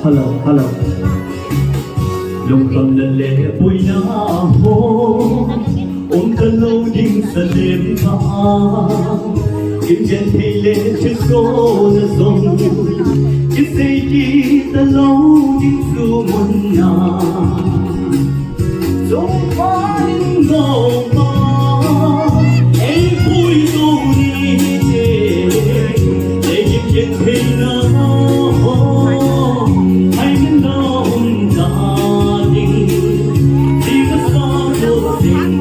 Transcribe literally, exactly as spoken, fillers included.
Hello, hello. Lungkham le le puina ho, um ta lo ding sa lem ta a. Kim jen thei le che so na zong, ki sei ki ta lo ding su mun na. Zong pa ning lo ma, ei pui tu ni te, ei kim jen thei na ho, hai min na um ta ding, si ka sa lo ding.